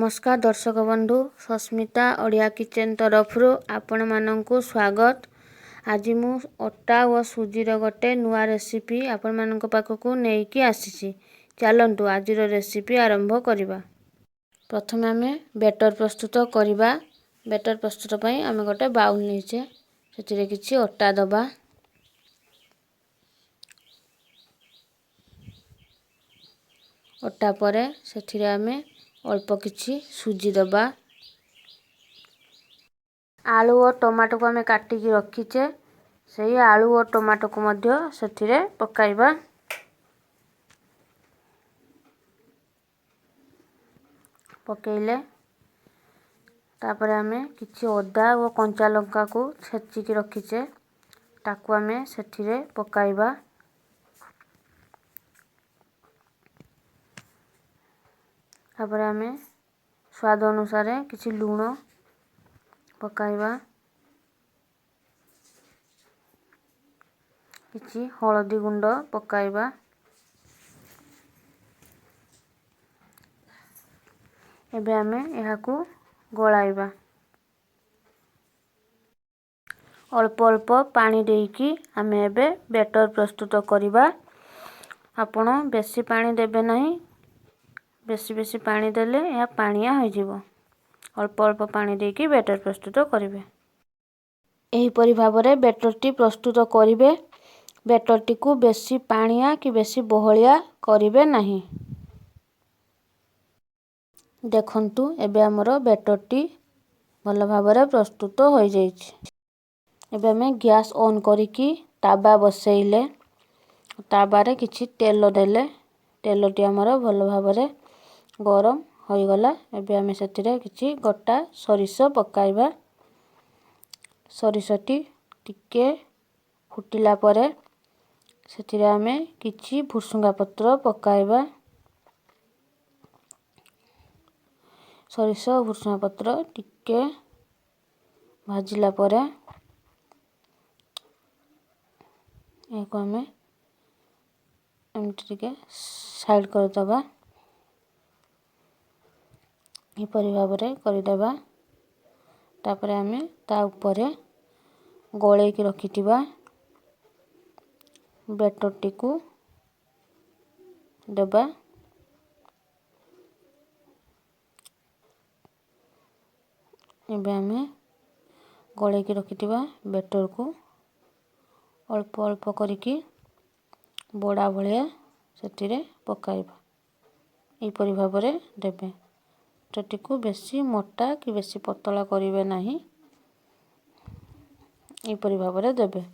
ନମସ୍କାର ଦର୍ଶକ ବନ୍ଧୁ, ସସ୍ମିତା ଓଡ଼ିଆ କିଚେନ୍ ତରଫରୁ ଆପଣମାନଙ୍କୁ ସ୍ୱାଗତ। ଆଜି ମୁଁ ଅଟା ଓ ସୁଜିର ଗୋଟେ ନୂଆ ରେସିପି ଆପଣମାନଙ୍କ ପାଖକୁ ନେଇକି ଆସିଛି। ଚାଲନ୍ତୁ ଆଜିର ରେସିପି ଆରମ୍ଭ କରିବା। ପ୍ରଥମେ ଆମେ ବ୍ୟାଟର୍ ପ୍ରସ୍ତୁତ କରିବା। ବ୍ୟାଟର୍ ପ୍ରସ୍ତୁତ ପାଇଁ ଆମେ ଗୋଟେ ବାଉଲ୍ ନେଇଛେ, ସେଥିରେ କିଛି ଅଟା ଦେବା। ଅଟା ପରେ ସେଥିରେ ଆମେ ଅଳ୍ପ କିଛି ସୁଜି ଦେବା। ଆଳୁ ଓ ଟମାଟୋକୁ ଆମେ କାଟିକି ରଖିଛେ, ସେଇ ଆଳୁ ଓ ଟମାଟୋକୁ ମଧ୍ୟ ସେଥିରେ ପକାଇବା। ପକାଇଲେ ତାପରେ ଆମେ କିଛି ଅଦା ଓ କଞ୍ଚା ଲଙ୍କାକୁ ଛେଚିକି ରଖିଛେ, ତାକୁ ଆମେ ସେଥିରେ ପକାଇବା। ତାପରେ ଆମେ ସ୍ୱାଦ ଅନୁସାରେ କିଛି ଲୁଣ ପକାଇବା, କିଛି ହଳଦୀ ଗୁଣ୍ଡ ପକାଇବା। ଏବେ ଆମେ ଏହାକୁ ଗୋଳାଇବା। ଅଳ୍ପ ଅଳ୍ପ ପାଣି ଦେଇକି ଆମେ ଏବେ ବ୍ୟାଟର୍ ପ୍ରସ୍ତୁତ କରିବା। ଆପଣ ବେଶୀ ପାଣି ଦେବେ ନାହିଁ, ବେଶୀ ବେଶୀ ପାଣି ଦେଲେ ଏହା ପାଣିଆ ହୋଇଯିବ। ଅଳ୍ପ ଅଳ୍ପ ପାଣି ଦେଇକି ବ୍ୟାଟର୍ ପ୍ରସ୍ତୁତ କରିବେ। ଏହିପରି ଭାବରେ ବ୍ୟାଟର୍ଟି ପ୍ରସ୍ତୁତ କରିବେ। ବ୍ୟାଟର୍ଟିକୁ ବେଶୀ ପାଣିଆ କି ବେଶୀ ବହଳିଆ କରିବେ ନାହିଁ। ଦେଖନ୍ତୁ, ଏବେ ଆମର ବ୍ୟାଟର୍ଟି ଭଲ ଭାବରେ ପ୍ରସ୍ତୁତ ହୋଇଯାଇଛି। ଏବେ ଆମେ ଗ୍ୟାସ୍ ଅନ୍ କରିକି ତାୱା ବସେଇଲେ, ତାୱାରେ କିଛି ତେଲ ଦେଲେ, ତେଲଟି ଆମର ଭଲ ଭାବରେ ଗରମ ହୋଇଗଲା। ଏବେ ଆମେ ସେଥିରେ କିଛି ଗୋଟା ସୋରିଷ ପକାଇବା। ସୋରିଷଟି ଟିକେ ଫୁଟିଲା ପରେ ସେଥିରେ ଆମେ କିଛି ଭୃସୁଙ୍ଗା ପତ୍ର ପକାଇବା। ସୋରିଷ ଭୃସୁଙ୍ଗା ପତ୍ର ଟିକେ ଭାଜିଲା ପରେ ଏହାକୁ ଆମେ ଏମିତି ଟିକେ ସାଇଡ଼୍ କରିଦେବା, ଏହିପରି ଭାବରେ କରିଦେବା। ତାପରେ ଆମେ ତା ଉପରେ ଗୋଳେଇକି ରଖିଥିବା ବ୍ୟାଟର୍ଟିକୁ ଦେବା। ଏବେ ଆମେ ଗୋଳେଇକି ରଖିଥିବା ବ୍ୟାଟର୍କୁ ଅଳ୍ପ ଅଳ୍ପ କରିକି ବଡ଼ା ଭଳିଆ ସେଥିରେ ପକାଇବା। ଏହିପରି ଭାବରେ ଦେବେ। ବ୍ୟାଟର୍ଟିକୁ ବେଶୀ ମୋଟା କି ବେଶୀ ପତଳା କରିବେ ନାହିଁ, ଏହିପରି ଭାବରେ ଦେବେ।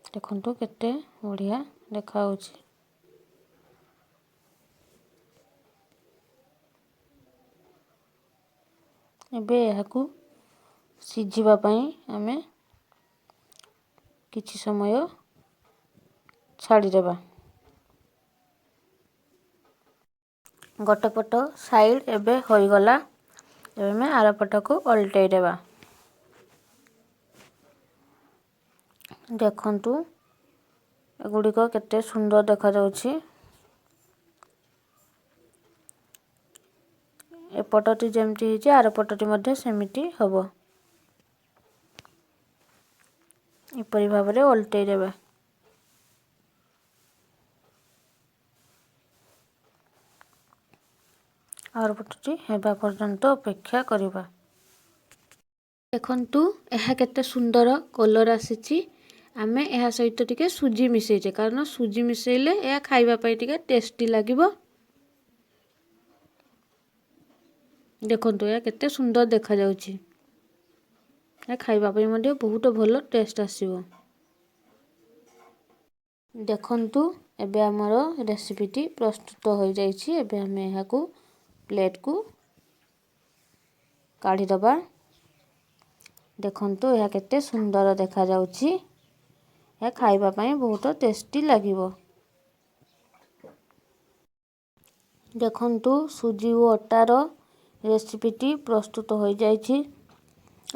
ଦେଖନ୍ତୁ କେତେ ବଢ଼ିଆ ଦେଖାଯାଉଛି। ଏବେ ଏହାକୁ ସିଝିବା ପାଇଁ ଆମେ କିଛି ସମୟ ଛାଡ଼ିଦେବା। ଗୋଟେ ପଟ ସାଇଡ଼୍ ଏବେ ହୋଇଗଲା। ଏବେ ଆମେ ଆର ପଟକୁ ଓଲଟେଇ ଦେବା। ଦେଖନ୍ତୁ ଏଗୁଡ଼ିକ କେତେ ସୁନ୍ଦର ଦେଖାଯାଉଛି। ଏପଟଟି ଯେମିତି ହେଇଛି ଆର ପଟଟି ମଧ୍ୟ ସେମିତି ହେବ। ଏପରି ଭାବରେ ଓଲଟେଇ ଦେବେ। ଆର ପଟଟି ହେବା ପର୍ଯ୍ୟନ୍ତ ଅପେକ୍ଷା କରିବା। ଦେଖନ୍ତୁ ଏହା କେତେ ସୁନ୍ଦର କଲର୍ ଆସିଛି। ଆମେ ଏହା ସହିତ ଟିକେ ସୁଜି ମିଶାଇଛେ, କାରଣ ସୁଜି ମିଶାଇଲେ ଏହା ଖାଇବା ପାଇଁ ଟିକେ ଟେଷ୍ଟି ଲାଗିବ। ଦେଖନ୍ତୁ ଏହା କେତେ ସୁନ୍ଦର ଦେଖାଯାଉଛି। ଏହା ଖାଇବା ପାଇଁ ମଧ୍ୟ ବହୁତ ଭଲ ଟେଷ୍ଟ ଆସିବ। ଦେଖନ୍ତୁ ଏବେ ଆମର ରେସିପିଟି ପ୍ରସ୍ତୁତ ହୋଇଯାଇଛି। ଏବେ ଆମେ ଏହାକୁ ପ୍ଲେଟ୍କୁ କାଢ଼ିଦେବା। ଦେଖନ୍ତୁ ଏହା କେତେ ସୁନ୍ଦର ଦେଖାଯାଉଛି। ଏହା ଖାଇବା ପାଇଁ ବହୁତ ଟେଷ୍ଟି ଲାଗିବ। ଦେଖନ୍ତୁ ସୁଜି ଓ ଅଟାର ରେସିପିଟି ପ୍ରସ୍ତୁତ ହୋଇଯାଇଛି।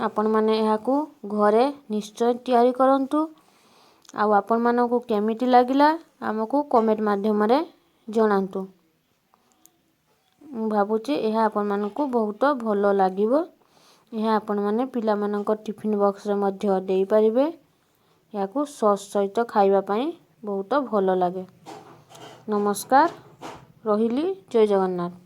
ଆପଣମାନେ ଏହାକୁ ଘରେ ନିଶ୍ଚୟ ତିଆରି କରନ୍ତୁ ଆଉ ଆପଣମାନଙ୍କୁ କେମିତି ଲାଗିଲା, ଆମକୁ କମେଣ୍ଟ ମାଧ୍ୟମରେ ଜଣାନ୍ତୁ। ମୁଁ ଭାବୁଛି ଏହା ଆପଣମାନଙ୍କୁ ବହୁତ ଭଲ ଲାଗିବ। ଏହା ଆପଣମାନେ ପିଲାମାନଙ୍କ ଟିଫିନ୍ ବକ୍ସରେ ମଧ୍ୟ ଦେଇପାରିବେ। ଏହାକୁ ସସ୍ ସହିତ ଖାଇବା ପାଇଁ ବହୁତ ଭଲ ଲାଗେ। ନମସ୍କାର, ରହିଲି, ଜୟ ଜଗନ୍ନାଥ।